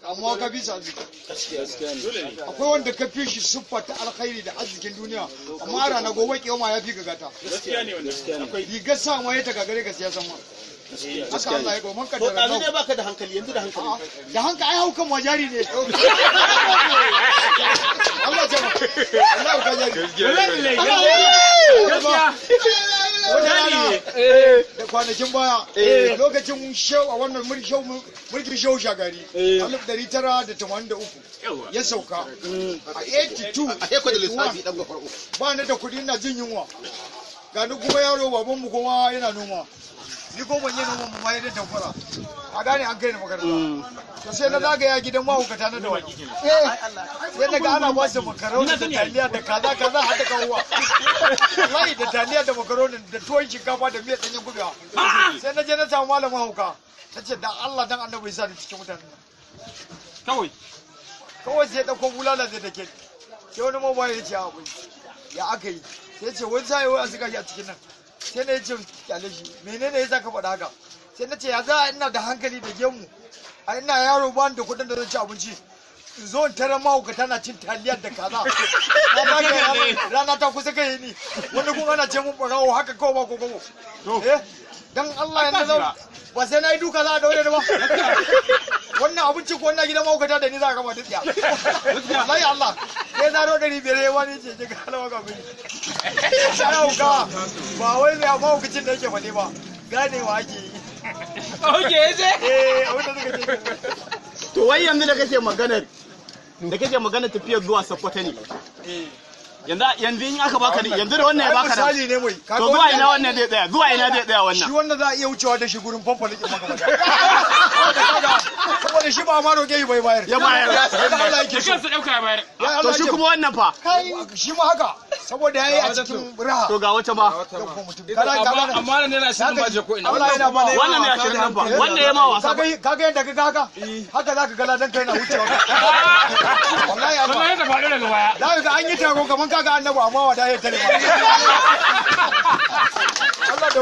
Amma ka fi shi arziki. Akwai wanda ka fi shi siffa ta alkhairi da arzikin duniya, amma a ranar gobe kiyama ya fi ka gata. Gaskiya ne wannan. Akwai. Rigar sa ma ya ta gagare ka siya sama. Haka Allah ya goman To kaddara ɗazu dai baka da hankali, yanzu da hankali. Da hanka ai haukan ma jari ne. Allah jama. Allah ka jari. Gaskiya. Wata rana da kwanakin baya, lokacin shehu a wannan mulkin shehu Shagari 1983 ya sauka a 82. A heko da lissafi dan gwafar uku. Ba ni da kuɗi, ina jin yunwa, ga ni kuma yaro, babanmu kuma yana noma, ni ko ban yi noman ba ma yadda tamfara a gane an kai ni makaranta. To sai na zagaya gidan mahaukata na Dawaki, sai na ga ana ba su makaroni da taliya da kaza kaza har da kawuwa, wallahi, da taliya da makaroni da tuwon shinkafa da miyar ɗanyen kubewa. Sai na je na samu malamin hauka, na ce dan Allah dan Annabi sa ni cikin mutanen nan. Kawai. Kawai sai ya ɗauko bulala zai take ni. Sai wani mabayi ya ce abu ya aka yi, sai ce wani sai wai a saka shi a cikin nan. Sai na ce kyale shi, menene yasa ka faɗa haka? Sai na ce ya za a ina da hankali da gemu, a ina yaro ba ni da kuɗin da zan ci abinci, in zo in tarar mahaukata na cin taliya da kaza. Na zagaya rana ta kusa kai ni wani kuma ana ce mun ɓarawo haka kawai ba ko kobo. Eh, dan Allah ya zan ba sai na yi duka za a daure ni ba. Wannan abinci ko wannan gidan mahaukata da ni za a gama duk ya. Wallahi Allah sai zaro 500 ya wani ce ka halawa ga guri. Ana hauka ba wai mai mahaukacin da yake faɗi ba, ganewa ake yi. Okay, sai. Eh, abin da suka ce. To wai yanzu da kake maganar tafiyar zuwa Sokoto ne. Yanzu in aka baka yanzu da wannan ya Ai baka da. misali ne mai. Kaga To zuwa ina wannan zai tsaya? Zuwa ina zai tsaya shi wannan? wannan za a iya wucewa da shi gurin famfalikin makamata. Saboda shi ba ma roƙe shi bai bayar. Ya bayar. Haka Allah yake Da so. kansa ɗauka ya bayar. Ya To Allah shi yake kuma wannan fa. shi ma haka saboda yayi a cikin raha. To ga wata ba. Kana Amma nan yana shirin ba je ko ina. Allah yana ba. Wannan ne 20 din fa. Wannan ya ma wasa. Kaga yadda kaga haka, haka zaka ga ladan kai na wucewa. Wallahi Allah. Sannan ya tafi daga baya. Za ka ga an yi taro kaman kaga annabi amma wada ya tare ma. Allah da